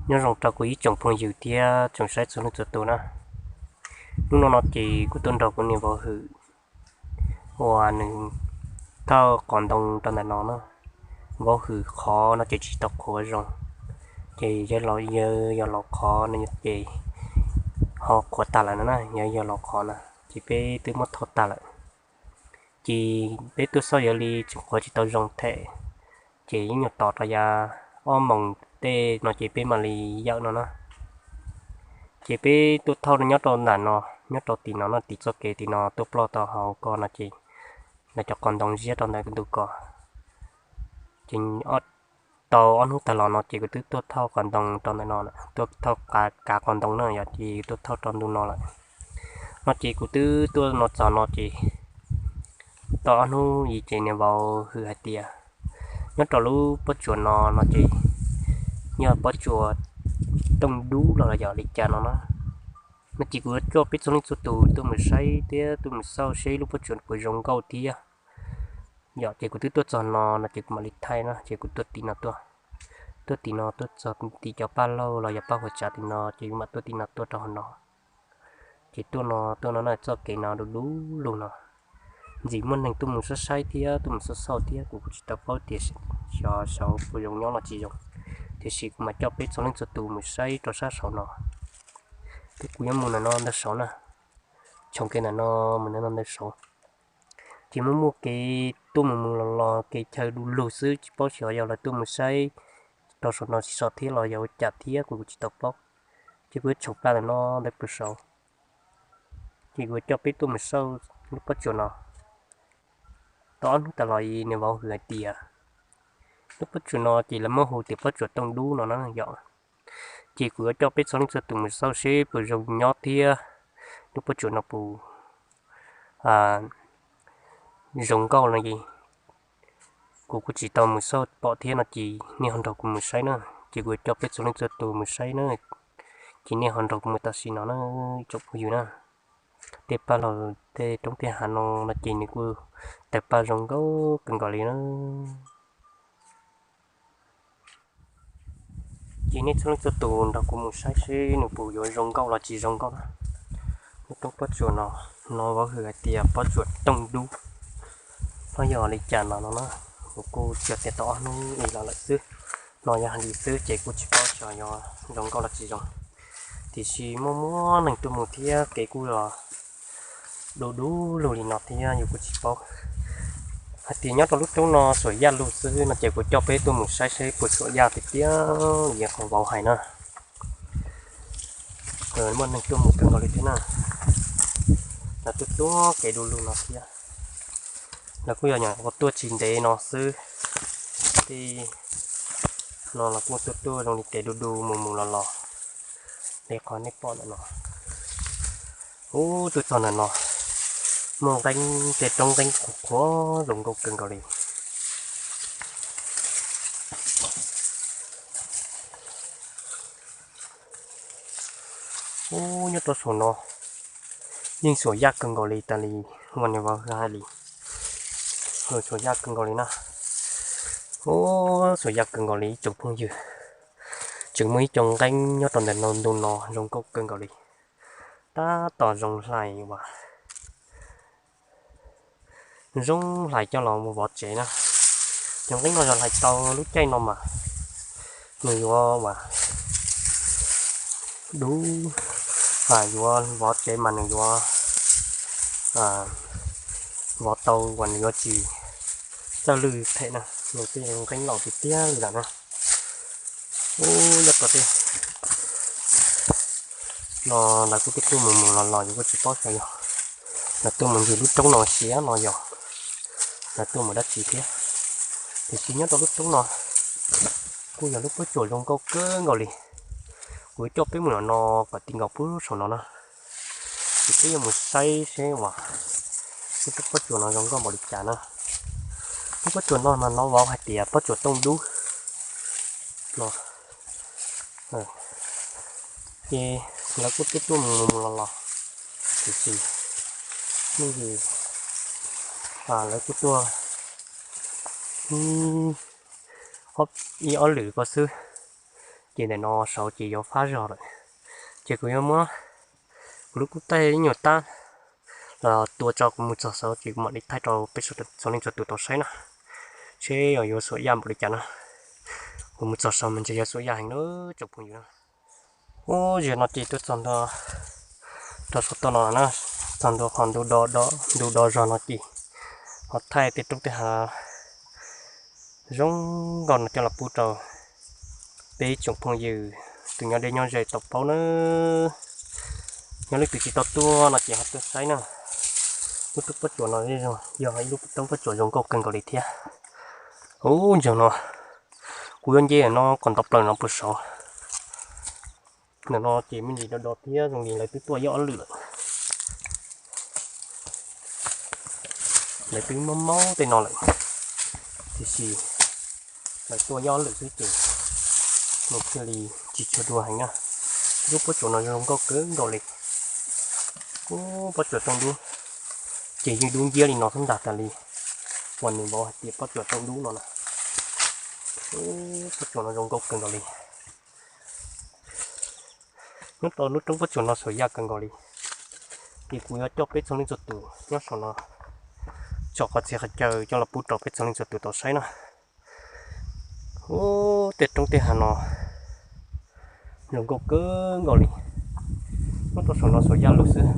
Nyob zoo rau kuv ib tsoom phooj ywg thiab tsoom saib txhua leej txhua tus na. Hnub no no ces kuv tuaj nrog kuv niam vauv hwm uas nws thauj qos ntoo rau ntawm no na. Vauv hwm qhov no ces tsis tau qhuav zoo, ces yawg los, yawg yog los qhov no ces ho qhuav tas lawm no na, yawg yog los qhov na, ces peb twb muab thauj tas lawm. Ces peb tuaj xauj yog li tseem qhuav tsis tau zoo thiab, ces yeej nyuam tos rau yav ob moos tej no ces peb mam li yawm no na. Ces peb tuaj thauj nyob rau ntawm no, nyob rau tim no no, tim txoj kev tim no tuaj ploj tau hauv ko no ces lawv cov qos ntoo ziab rau ntawm ntu ko. Ces tau ob hnub tag los no ces kuv twb tuaj thauj qos ntoo rau ntawm no, tuaj thauj kav qos ntoo na yom, ces tuaj thauj rau ntu no lawm. No ces kuv twb tuaj no txog no ces tau ob hnub ib ces niam vauv hwm hais tias nyob rau lub pob tsuas no no ces yog pob tsuas tooj dub los yog li cas no na. No ces kuv yuav coj peb txhua leej txhua tus tuaj mus saib thiab tuaj mus xauj seb lub pob tsuas puas zoo nkauj thiab. Yom, ces kuv twb tuaj txog no no ces kuv mam li thaij na, ces kuv tuaj tim no tuaj, tuaj tim no tuaj txog tim cov paj laug los yog paj huam tsav tim no ces kuv mam tuaj tim no tuaj rau hauv no. Ces tuaj no tuaj no na, txoj kev no du du lug no, ntxim muaj neeg tuaj mus saib saib thiab tuaj mus xauj xauj thiab, kuv kuj tsis tau paub tias xyov saud puas zoo nyob los tsis zoo, tiam sis kuv mam coj peb txhua leej txhua tus mus saib rau sab saud no. Ces kuv yuav mus ntawm no ntawm saud na, tshoov kev ntawm no mus ntawm no ntawm saud. Ces muaj muaj kev tuaj mus mus los los, kev chaw du lug xwb, tsis paub xyov yog lawv tuaj mus saib rau saum no tsis so thiab los yog ua cas thiab, kuv kuj tsis tau paub. Ces kuv yuav tshoov plaws ntawm no ntawm pem saud, ces kuv yuav coj peb tuaj mus xauj lub pob tsuas no. Tau ob hnub tas los niam vauv hwm hais tias lub pob tsuas no ces lawv muab hu tias pob tsuas tooj dub no na yom. Ces kuv yuav coj peb txhua leej txhua tus mus xauj seb puas zoo nyob thiab, lub pob tsuas no puas zoo nkauj no es kuv kuj tsis tau mus xauj pom thiab no ces nej ho nrog kuv mus saib na. Ces kuv yuav coj peb txhua leej txhua tus mus saib na, ces nej ho nrog kuv mus tam sim no na, tsoom phooj ywg na. Tej paj laug tej roob tej hav no no ces nws kuj tawg paj zoo nkauj kawg nkaus li na. Ces nej txhua leej txhua tus nrog kuv mus saib seb nws puas yuav zoo nkauj los tsis zoo nkauj na. Lub roob pob tsuas no, no vauv hwm hais tias pob tsuas tooj dub, los yog li cas no no na. Kuv kuj tsis tias tau ob hnub ib los lawm xwb, no yog hais li xwb ces kuj tsis paub xyov yuav zoo nkauj los tsis zoo, tiam sis muaj muaj neeg tuaj mus thiab kev kuj los du du lug li no thiab, yus kuj tsis paub hais tias nyob rau lub roob no xuas yaj lug xwb no ces kuv coj peb tuaj mus saib seb puas xuas yaj tiag tiag li qhov vauv hais na. Muaj neeg tuaj mus kawg nkaus li thiab na, lawv tuaj tuaj kev du lug no thiab. Lawv kuj yog nyuam qhuav tuaj tsis ntev no xwb, tej no los kuj tuaj tuaj zoo li kev du du mus mus los los li qhov nej pom ntawm no. Ub, tuaj txog ntawm no muaj nqeeb, tej roob nqeeb qhuav qhuav zoo nkauj kawg nkaus li. Ub, nyob rau saum no yeej xuas yaj kawg nkaus li tas li, ua niam vauv hais li, xuas yaj kawg nkaus li na. Ub, xuas yaj kawg nkaus li ib tsoom phooj ywg, tseem muaj ib co nqeeb nyob rau ntawm no ntu no zoo nkauj kawg nkaus li. Tab tom zoo hlais uas zoo hlais coj los mus vov tsev na. Cov nqeeb no yog hlais tau lub caij no mas nws yuav uas dub, yuav vov tsev mas nws yuav vov tau uas nws yuav tsis txawj lwj them na, nws tej nqeeb laus tiag tiag li lawm na. Ub, nyob rau tej no lawv kuj tuaj tuaj mus mus los los, yus kuj tsis paub xyov yog lawv tuaj mus ncig lub roob no siab no yog lawv tuaj mus dab tsi thiab. Tiam sis nyob rau lub roob no kuj yog lub pob tsuas zoo nkauj kawg nkaus li. Kuv yuav coj peb mus no kom ti nkaus pub saum no na, ces peb yuav mus saib seb uas lub pob tsuas no zoo nkauj npaum li cas na. Lub pob tsuas no mas no vauv hais tias pob tsuas tooj dub no. Ces lawv kuj tuaj tuaj mus mus los los, tiam sis nej, lawv kuj tuaj ib ob lwm ko xwb, Ces ntawm no saud ces yuav fab zog lawm. Ces kuv yuav muab kuv lub kub thaij ib nyuag tab los tua tso kuv mus txog saud ces kuv mam li thaij rau peb txhua leej txhua tus tau saib na, seb yuav xuas yaj npaum li cas na. Kuv mus txog saud mas ntshe yuav xuas yaj heev na tsoom phooj ywg na. Ub, zaum no ces tuaj txog ntua rau saum toj no na, txog ntua qhov ntug do do ntug do zog no ces ho thaij tej roob tej hav zoo nkauj no coj los pub rau peb tsoom phooj ywg tus nyob deb nyob ze tau paub na. Yog leej twg tsis tau tuaj no ces ho tuaj saib na. Lub roob pob tsuas no yog ib lub roob pob tsuas zoo nkauj kawg nkaus li thiab. Ub, zaum no kuv yuav nce no kom ntov plaws no puag saud. Ntawm no ces me ntsis do do thiab zoo li lawv twb tuaj ib ob lwm lawm. Lawv twb mob mob tej no lawm, tiam sis lawv tuaj ib ob lwm xwb ces nws thiaj li tsis tshua dua heev na. Lub pob tsuas no zoo nkauj kawg nkaus li. Ub, pob tsuas tooj dub ces yeej dub nciab li no xwb ntag tas li uas nws vauv hais tias pob tsuas tooj dub no na. Ub, pob tsuas no zoo nkauj kawg nkaus li. Nyob rau lub roob pob tsuas no xuas yaj kawg nkaus li. Ces kuv yuav coj peb txhua leej txhua tus nyob saum no tso qhov txhia qhov chaw coj los pub rau peb txhua leej txhua tus tau saib na. Ub, tej roob tej hav no zoo nkauj kawg nkaus li. Nyob rau saum no xuas yaj lug xwb.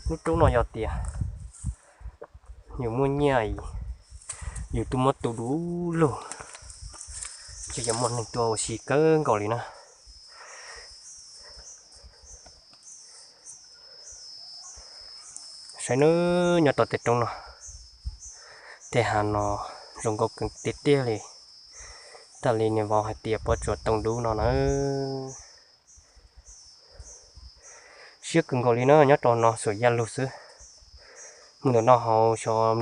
Lub roob no yog tias yus muaj nyiaj, yus tuaj muab tu du lug, ces yuav muaj neeg tuaj ua si kawg nkaus li na. Saib nawb, nyob rau tej roob no, tej hav no zoo nkauj kawg tiag tiag li. Tag li niam vauv hais tias pob tsuas tooj dub no na. Siab kawg nkaus li na, nyob rau no xuas yaj lug xwb. Mus ntawm no hauv xyov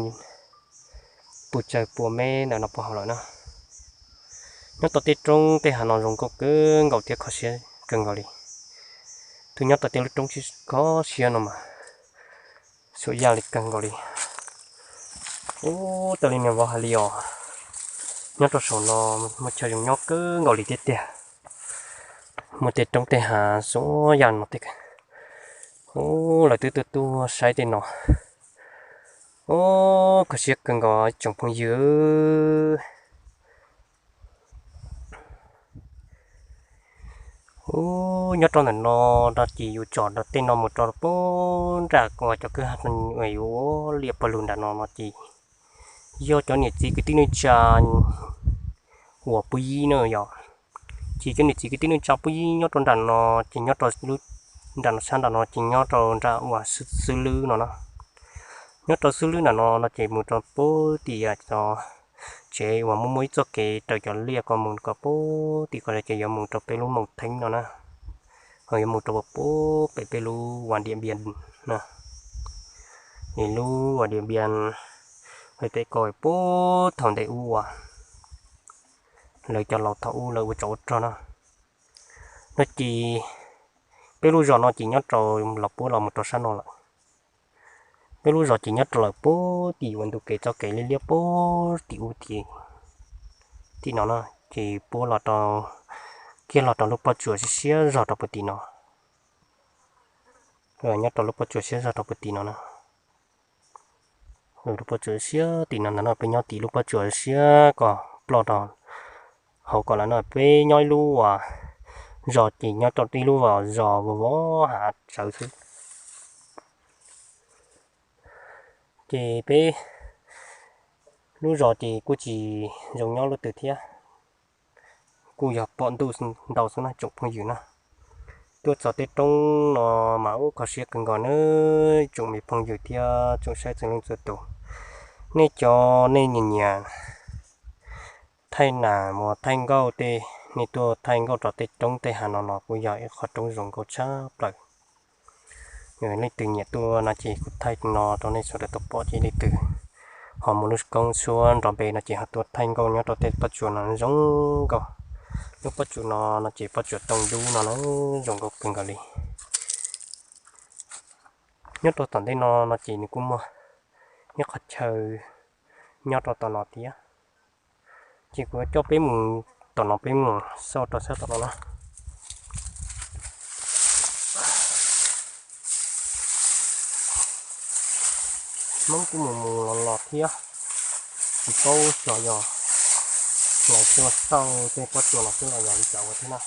pus tsawg pua mev ntawm no puag hauv lawm na. Nyob tau tej roob tej hav no zoo nkauj kawg nkaus thiab kho siab kawg nkaus li. Tus nyob tau tej lub roob kho siab no mas xuas yaj li kawg nkaus li. Ub, tau li niam vauv hais li os, nyob rau saum no muaj chaw zoo nyob kawg nkaus li tiag tiag. Muaj tej roob tej hav xuas yaj no tej. Ub, lawv twb tuaj tuaj saib tej no. Ub, kho siab kawg nkaus tsoom phooj ywg. Ub, nyob rau ntawm no no ces yus tsom rau tej no mus rau pem nram uas cov kwj ha uas yuav liaj pawg lug nram no no ces yog cov niam txiv kwv tij neej tsa uas pub yib na yom. Ces cov niam txiv kwv tij neej tsa pub yib nyob rau nram no ces nyob rau lub nram no sab nram no ces nyob rau nram uas xwb lwb no na. Nyob rau xwb lwb nram no no ces mus rau pem tim cov tsev uas muaj muaj ib txoj kev raws cov liaj ko mus kom pem tim ko ces yuav mus rau peb lub moos theeb no na. Ho yuav mus rau pem pem lub uas Diam Npias na. Es lub uas Diam Npias hais tias ko pem thaum ntej ub uas lawv cov laus thaum ub lawv ua tsov ua rog na. No ces peb lub zos no ces nyob rau los puab los mus rau sab no lawm. Peb lub zos ces nyob rau lawm puag tim uas ntu kev txoj kev liab liab puag tim ub tim, tim no na, ces puab los rau, kiag los rau lub pob tsuas siab siab zog rau puag tim no. Nyob rau lub pob tsuas siab zog rau puag tim no na. Lub pob tsuas siab tim no ntag no, peb nyob tim lub pob tsuas siab ko ploj rau hauv ko lawm no. Peb nyob ib lub uas zos ces nyob rau ib lub uas zos vov vov hav tsawv xwb. Ces peb lub zos ces kuj tsis zoo nyob lub twg thiab, kuj yog pom ntuj ntau xwb na tsoom phooj ywg na. Tuaj txog tej roob no mas ub kho siab kawg nkaus nawb tsoom me phooj ywg thiab tsoom saib txhua leej txhua tus. Nej cov nej nyiam nyiam thaij nas mus thaij nkauj tej, nej tuaj thaij nkauj rau tej roob tej hav no los kuj yog ib qho roob zoo nkauj tshaj plaws. Leej twg nyiam tuaj no ces kuv thaij no rau nej sawv daws tau pom ces leej twg ho muaj lub koob suab nrov npe no ces ho tuaj thaij nkauj nyob rau tej pob tsuas no zoo nkauj. Lub pob tsuas no no ces pob tsuas tooj dub no na, zoo nkauj kawg nkaus li. Nyob rau tom ntej no no ces nws kuj muaj ib qhov chaw nyob rau tom no thiab. Ces kuv coj peb mus Tom no peb mus xauj rau sab tom no na. Hmoob kuj mus mus los los thiab, tsis paub xyov yog lawv tuaj xauj tej pob tsuas no xwb los yog li cas ua thiab na.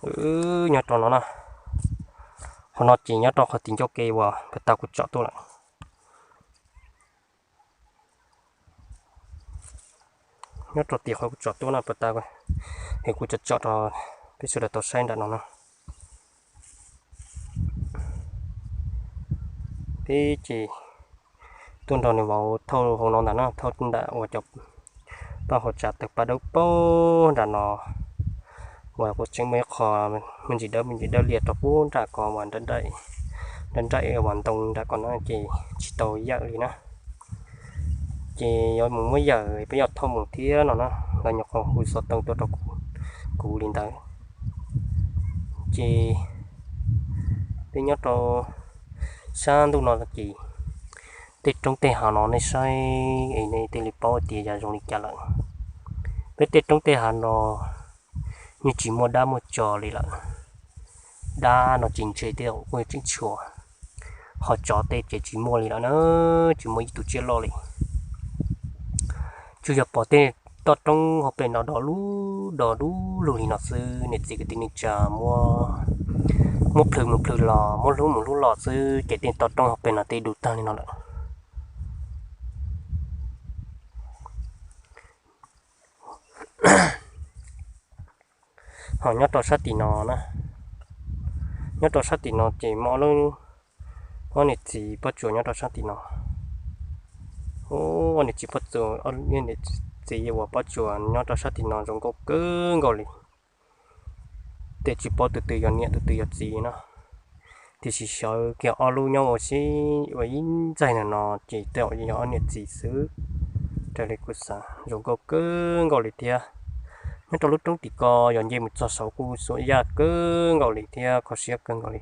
Wb nyob rau no na, qhov no ces nyob rau qhov tim ncauj ke uas puag ta kuv tsom tuaj lawm. Nyob rau tim qhov kuv tsom tuaj no puag ta, es kuv tsom tsom rau peb sawv daws tau saib nram no na. Peb ces tuaj nrog nws vauv thauj hauv no ntag na, thauj nram uas cov paj hauv tsav tawg paj dawb paug nram no, uas kuj tseem muaj ib qho me ntsis dawb me ntsis dawb lias rau pub nram ko uas nrab nraim uas ntoo nram ko na ces tsis tau yawm li na. Ces yuav mus muab yawm peb yuav thauj mus thiab no na, los nyuam qhuav hu xov tooj tuaj rau kuv li ntawd. Ces peb nyob rau sab ntuj no ces tej roob tej hav no nej saib es nej thiaj li paub tias yog zoo li cas lawm. Peb tej roob tej hav no yeej tsis muaj dab muaj tsov li lawm. Dab no tsis ntshe tej zaum kuj tseem tshuav, ho tsov tej ces tsis muaj li lawm na, tsis muaj ib tug tsiaj loj li. Tsuas yog pom tej toj roob hauv pes no do lub do dub lug li no xwb, niam txiv kwv tij neej tsa muab plhws mus plhws los, muab hlub mus hlub los xwb ces tej toj roob hauv pes no tej dub tag li no lawm. Ho nyob rau sab tim no na, nyob rau sab tim no ces muaj ob lub, ob niam txiv pob tsuas nyob rau sab tim no. Ob niam txiv pob tsuas, ob niam txiv uas pob tsuas nyob rau sab tim no zoo nkauj kawg nkaus li. Tiam sis paub tus twg yog niam tus twg yog txiv no, tiam sis sawv kiag ob lub nyob ua si ua ib ntxaig no no ces tej zaum yog ob niam txiv xwb. Raws li kuv xav zoo nkauj kawg nkaus li thiab. Nyob rau lub roob tim ko yog nce mus txog saud kuj xuam yaj kawg nkaus li thiab kho siab kawg nkaus li.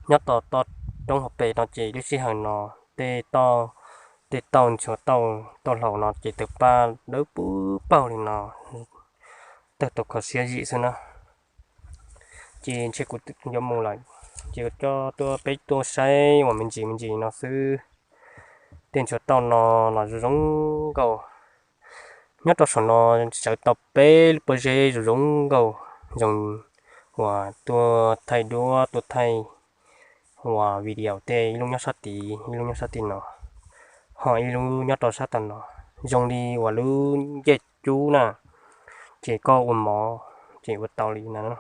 Nyob tau toj roob hauv pes no ces lub sij hawm no tej toj, tej tauj ntxhua tauj tauj hlau no ces tawg paj dawb pub paug li no, tawg tau kho siab zim xwb na. Ces ntshe kuv yuav mus lawm, ces coj tuaj peb tuaj saib uas me ntsis me ntsis no xwb. Tej ntxhua tauj no los zoo zoo nkauj. Nyob rau saum no sawv tau peb lub pob zeb zoo zoo nkauj, zoo uas tuaj thaij duab tuaj thaij uas video tej, ib lub nyob sab tid ib lub nyob sab tim no, ho ib lub nyob rau sab tom no, zoo li uas lub ncej cub na, ces koj ua mov ces ua tau li no.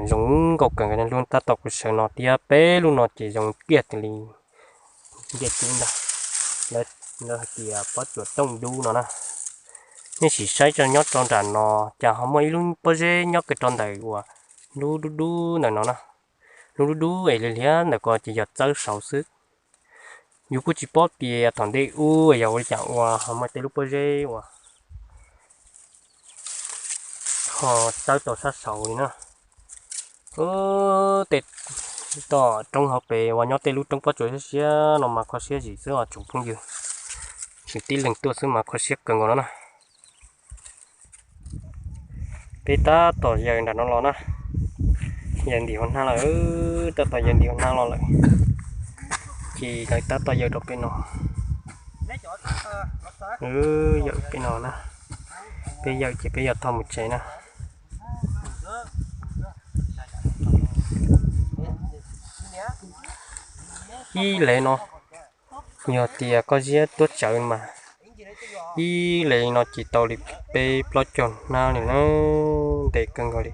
Zoo nkauj kawg, lub tab tom kuv sawv no thiab peb lub no ces zoo kiag li ncej cub ntag. Lawv hais tias pob tsuas tooj dub no na. Nej sim saib tso, nyob rau nram no cas ho muaj ib lub pob zeb nyob kiag rau ntawm uas lub dub dub ntawm no na. Lub dub dub es liab liab ntawm ko ces yog txawb saud xwb. Yus kuj tsis paub tias thaum ntej ub yog ua li cas uas ho muaj tej lub pob zeb uas ho txawb tau sab saud li na. Tej toj roob hauv pes uas nyob tej lub roob pob tsuas siab siab no mas kho siab zim xwb os tsoom phooj ywg. Tseem tib leeg tuaj xwb mas kho siab kawg nkaus no na. Peb tab tom yaws nram no los na, yaws ntim hauv hnab lawm, tab tom yaws ntim hauv hnab los lawm. Ces lawv tab tom yaws rau peb no, yaws peb no na, peb yaws ces peb yuav thauj mus tsev na. Ib lev no, yog tias koj ziab tuaj tsawv mas ib lev no ces tau li peb plaub caug hnab li na, ntev kawg nkaus li.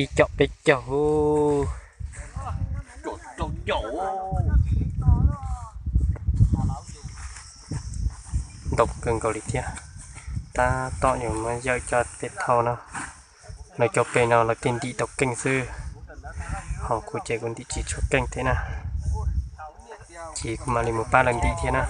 Ib caum peb caug. Ntau kawg nkaus li thiab. Tab tom yuav muab yawm coj peb thauj no. Lawv cov pes no lawv thiaj ntim tau keej xwb, ho kuv ces kuv ntim tsis tshua keej thiab na, ces kuv mam li mus pab lawv ntim thiab na.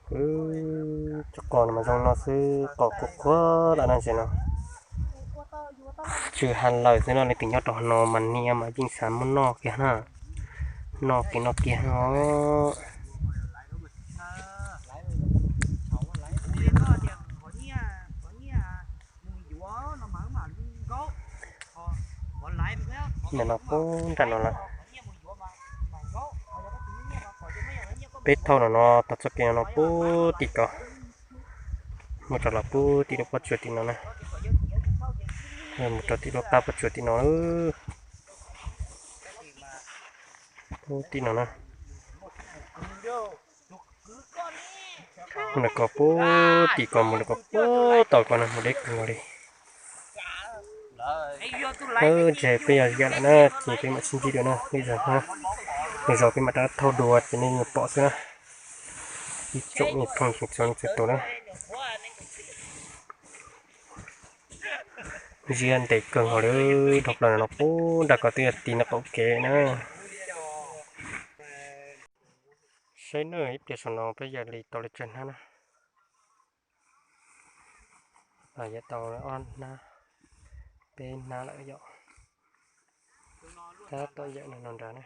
Wb cov qos no mas zoo no xwb, qos kuj qhuav lawm no ntses no. Tsw ha lawm xwb no, leej twg nyob rau no mas nias mas yeej xav muab noj kiag na. Noj kiag noj kiag no. Nim no puag nram no lawm. Peb thauj no no tag txoj kev no no puag tim ko, mus rau los puag tim lub pob tsuas tim no na, mus rau tim lub qab pob tsuas tim no. Puag tim no na, mus nram ko puag tim ko, mus nram ko puag tom ko no, mus deb kawg nkaus li. Ntses peb yog yam lawm na, ces peb mam sib ntsib dua na, lwm zaus peb mam rov thauj dua ces nej yuav pom xwb na. Ib tsoom me phooj ywg txhua leej txhua tus na, ziab ntev kawg nkaus li, dhau plaws no puag nram ko twb yog tim no qaum kev na. Saib na, ib pliag saum no peb yam li tau li tsawg hnab na. Yam tau ob hnab, peb hnab lawm yom. Tab tom yam no nrad na.